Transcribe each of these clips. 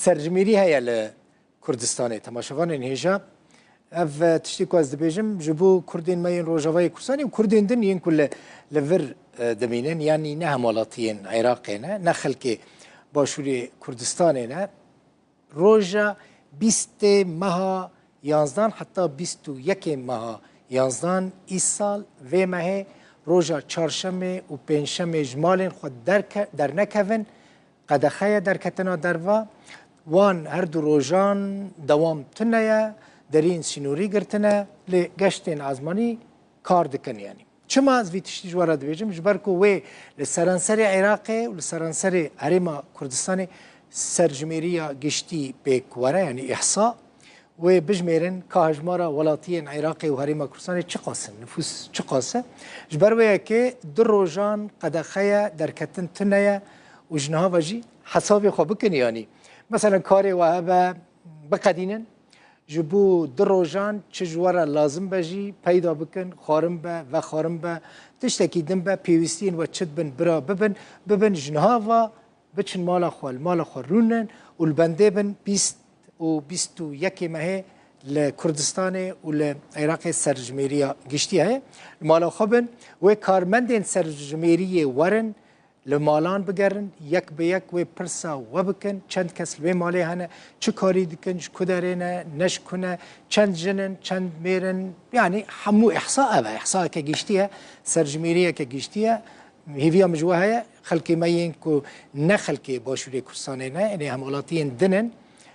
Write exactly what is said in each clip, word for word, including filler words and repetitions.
Serjimêrî heye li Kurdistanê. Temaşevanên hêja, ev, e, tiştê ku ez dibêjim, ji bo Kurdên me yên Rojavayê Kurdistanê û Kurdên din yên ku li, li vir, e, dimînin, yanî ne hemwelatiyên Iraqê ne, ne xelkê Başûrê Kurdistanê ne. Roja bîstê meha yanzdan heta bîst û yekê meha yanzdan îsal vê mehê, roja çarşemê û pêncşemê ji malên xwe derke-, dernekevin, qedexe ye derketina derva. Wan her du rojan dewam tune ye, deriyên sînorî girtine, lê geştên ezmanî kar dikin, yanî. Çima ez vî tiştî ji we re dibêjim? Ji ber ku wê li seranserê Iraqê û li seranserê Herêma Kurdistanê serjimêriya giştî pêk were, yanî îhsa, wê bijmêrin ka hejmara welatiyên Iraqê û Herêma Kurdistanê çiqas in, nifûs çiqas e. Ji ber wê yekê du rojan qedexe ye, derketin tune ye û ji niha ve jî hesabê xwe bikin, yanî. Meselen karê we hebe biqedînin, ji bo du rojan çi ji we re lazim be jî peyda bikin, xwarin be, vexwarin be, tiştekî din be, pêwîstiyên we çi dibin, bira bibin, bibin ji niha ve biçin mala xwe, li mala xwe rûnin û li bendê bin bîst û bîst û yekê mehê li Kurdistanê û li Iraqê serjimêriya giştî heye. Li mala xwe bin, wê karmendên serjimêriyê werin, li malan bigerin, yek bi yek wê pirsa we bikin, çend kes li wê malê hene, çi karî dikin, ji ku derê ne, ne ji ku ne, çend jin in, çend mêr in, yanî hemû îhsa ev e, îhsayeke giştî ye, serjimêriyeke giştî ye. Hêviya min ji we heye, xelkê me yên ku ne xelkê Başûrê Kurdistanê ne, yanî hemwelatiyên din in,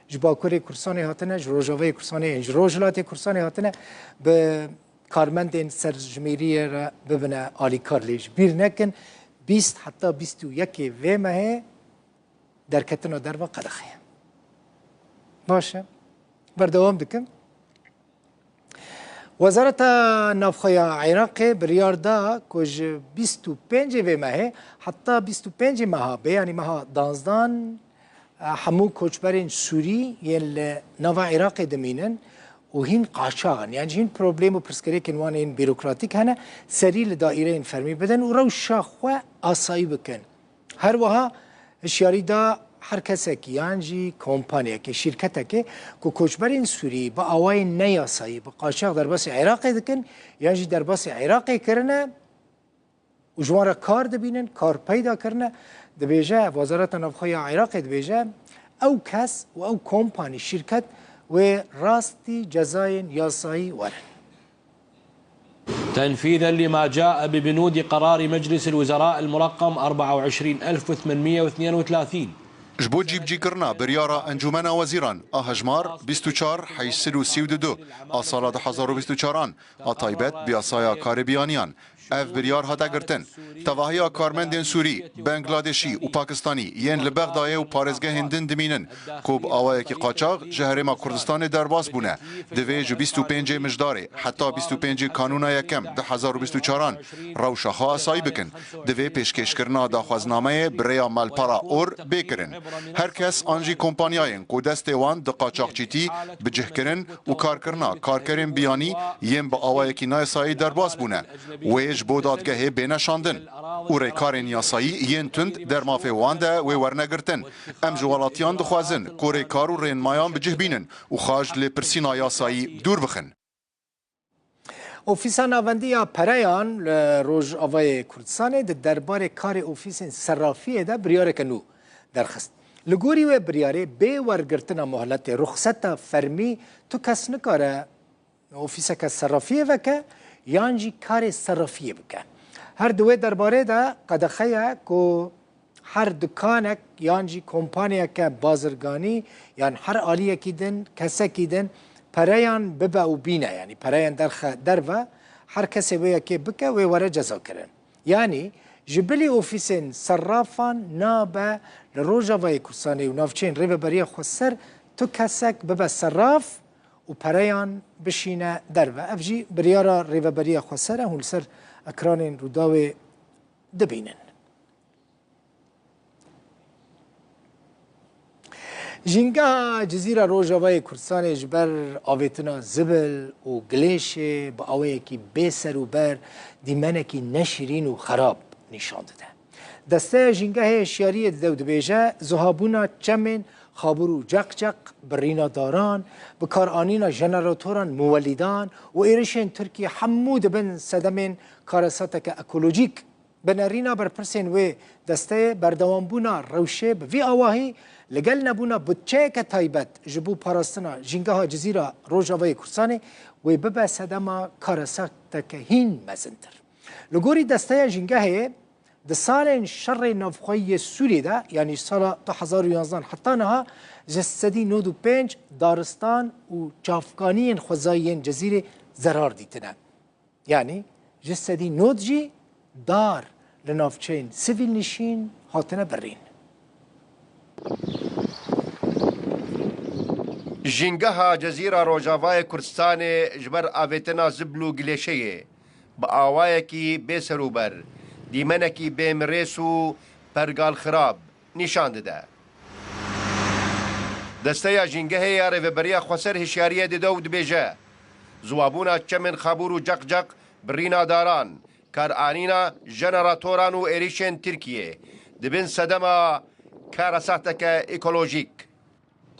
ji Bakurê Kurdistanê hatine, ji Rojavayê Kurdistanê, ji Rojhilatê Kurdistanê hatine, bi karmendên serjimêriyê re bibine alîkar, lê ji bîr nekin, bîst heta bîst û yekê vê mehê derketina derve qedexe ye. Baş e. Berdewam dikim. Wezareta Navxwe ya Iraqê biryar da ku ji bîst û pêncê vê mehê heta bîst û pêncê meha bê, yanî meha danzdan, hemû koçberên Sûrî yên li nava Iraqê dimînin û hîn qaçax in. Yan jî hîn problem û pirsgirêkên wan ên bîrokratîk hene, serî li daîreyên fermî bidin û rewşa xwe asayî bikin. Her wiha hişyarî da her kesekî yan jî kompaniyekê, şîrketekê ku koçberên Sûrî bi awayên neyasayî, bi qaçax derbasî Iraqê dikin yan jî derbasî Iraqê kirine, û ji wan re kar dibînin, kar peyda kirine, dibêje, Wezareta Navxwe ya Iraqê dibêje, ew kes û ew kompanî, şîrket wê rastî cezayên yasayî werin. تنفيذا لما جاء ببنود قرار مجلس الوزراء المرقم أربعة وعشرين ألف وثمانمية واثنين وثلاثين. Ji bo cîbicîkirina biryara Encûmena Wezîran a hejmar bîst û çar heyşt sed û sî û du a sala du hezar û bîst û çaran, a taybet bi yasaya karê biyaniyan, ev biryar hate girtin. Tevahiya karmendên Sûrî, Bangladeşî û Pakistanî yên li Bexdayê û parêzgehên din dimînin ku bi awayekî qaçax ji Herêma Kurdistanê derbas bûne, divê ji bîst û pêncê Mijdarê heta bîst û pêncê Kanûna Yekem du hezar û bîst û çaran rewşa xwe asayî bikin. Divê pêşkêşkirina daxwaznameyê bi rêya malpera or bê kirin. Her kes an jî kompanyayên ku destê wan di qaçaxçîtî, bicihkirin û karkirina karkerên biyanî yên bi awayekî nayasayî derbas bûne, wê ji bo dadgehê bêne şandin û rêkarên yasayî yên tund der mafê wan de wê werne girtin. Em ji welatiyan dixwazin ku rêkar û rênmayan bi cih bînin û xwe ji lêpirsîna yasayî dûr bixin. Ofîsa Navendî ya Pereyan li Rojavayê Kurdistanê di derbarê karê ofîsên serrafiyê de biryareke nû derxist. Li gorî wê biryarê bê wergirtina mohletê, ruxseta fermî, tu kes nikare ofîseke serrafiyê veke yan jî karê serrafiyê bike. Her di wê derbarê de qedexe ye ku her dikanek yan jî kompaniyeke bazirganî yan her aliyekî din, kesekî din pereyan bibe û bîne, yanî pereyan derxe derve, her kesê wê yekê bike, wê were cezakirin. Yanî ji bilî ofîsên serrafan nabe li Rojavayê Kurdistanê û navçeyên Rêveberiya Xweser tu kesek bibe serraf û pereyan bişîne derve. Ev jî biryara Rêveberiya Xweser e, hûn li ser ekranên Rûdawê dibînin. Jîngeha Cizîra Rojavayê Kurdistanê ji ber avêtina zibil û gilêşê bi awayekî bê ser û ber dîmenekî neşirîn û xerab nîşan dide. Desteya jîngehê hişyariyê dide û dibêje, zihabûna çemên Xabûr û ceqceq, birîna daran, bikaranîna jeneratoran muwelîdan û êrişên Tirkiyê hemû dibin sedemên karesateke ekolojîk. Bi nerîna berpirsên wê desteyê, berdewambûna rewşê bi vî awahî li gel nebûna budçeyeke taybet ji bo parastina Jîngeha Cizîra Rojavayê Kurdistanê wê bibe sedema karesateke hîn mezintir. Li gorî desteya Jîngehê, di salên şerê navxweyî yê Sûriyê de, yanî ji sala du hezar û yanzdeh heta niha, ji sedî nod û pênc daristan û çavkaniyên xwezayî yên Cezîrê zerar dîtine. Yanî ji sedî nod jî dar li navçeyên sivîlnişîn hatine birîn. Jîngeha Cezîra Rojavayê Kurdistanê ji ber avêtina zibl û gilêşeyê bi awayekî bêserûber, dîmenekî bêmirês û pergal xirab nîşan dide. Desteya Jîngehê ya Rêveberiya Xweser hişyariyê dide û dibêje, ziwabûna çemên Xabûr û Ceqceq, birîna daran, karanîna jeneratoran û êrîşên Tirkiyê dibin sedema karesateke ekolojîk.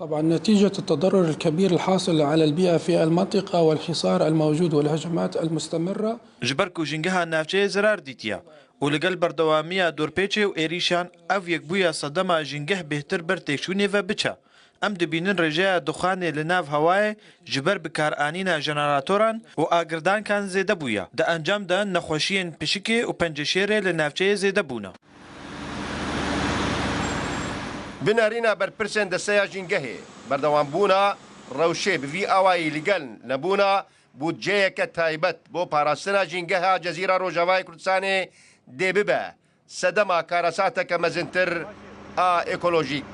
طبعا نتيجة التضرر الكبير الحاصل على البيئة في المنطقة والحصار الموجود والهجمات المستمرة. Ji ber ku jîngeha navçeyê zerar dîtiye û li gel berdewamiya dorpêçê û êrîşan, ev yek bûye sedema jîngeh bêhtir ber têkçûnê ve biçe. Em dibînin rêjeya duxanê li nav hewayê ji ber bikaranîna jeneratoran û agirdankan zêde bûye. Di encam de nexweşiyên pişikê û penceşêrê li navçeyê zêde bûne. Bi nerîna berpirsên desteya Jîngehê, berdewambûna rewşê bi vî awayî li gel nebûna budceyeke taybet bo parastina Jîngeha Cezîra Rojavayê Kurdistanê dê bibe sedema karesateke mezintir a ekolojîk.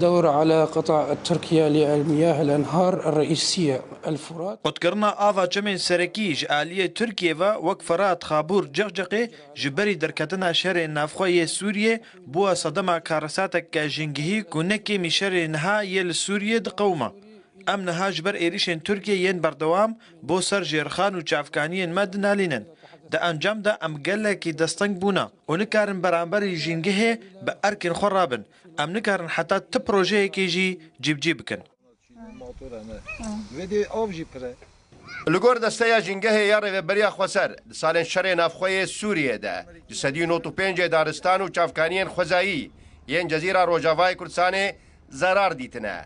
دور على قطع تركيا للمياه الأنهار الرئيسية الفرات. Qutkirina ava çemên serekî ji aliyê Tirkiyê ve wek Firat, Xabûr, Ceqceqê ji berî derketina şerê navxwe yê Sûriyê bûye sedema karesateke jîngehî ku ne kêmî şerê niha yê li Sûriyê diqewime. Em niha ji ber êrîşên Tirkiyê yên berdewam bo ser jêrxan û çavkaniyên me dinalînin. Di encam de em gelekî desteng bûne û nikarin beramberî jîngehê bi erkên xwe rabin. Em nikarin heta ti projeyekê jî cîbicî bikin. Vê dê av jî pir e. Li gor desteya Jîngehê ya Rêveberiya Xweser, di salên şerê navxwe yê Sûriyê de, ji sedî nod û pêncê daristan û çavkaniyên xwezayî yên Cezîra Rojavayê Kurdistanê zerar dîtine.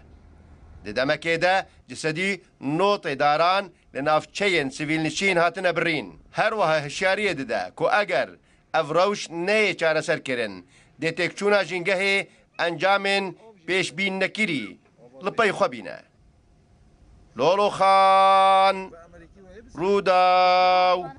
Di demekê de ji sedî nodê daran li navçeyên sivîlnişîn hatine birîn. Her wiha hişyariyê dide ku eger ev rewş neyê çareserkirin, dê têkçûna Jîngehê encamên pêşbînnekirî li pey xwe bîne. Lolo Xan, Rûdaw.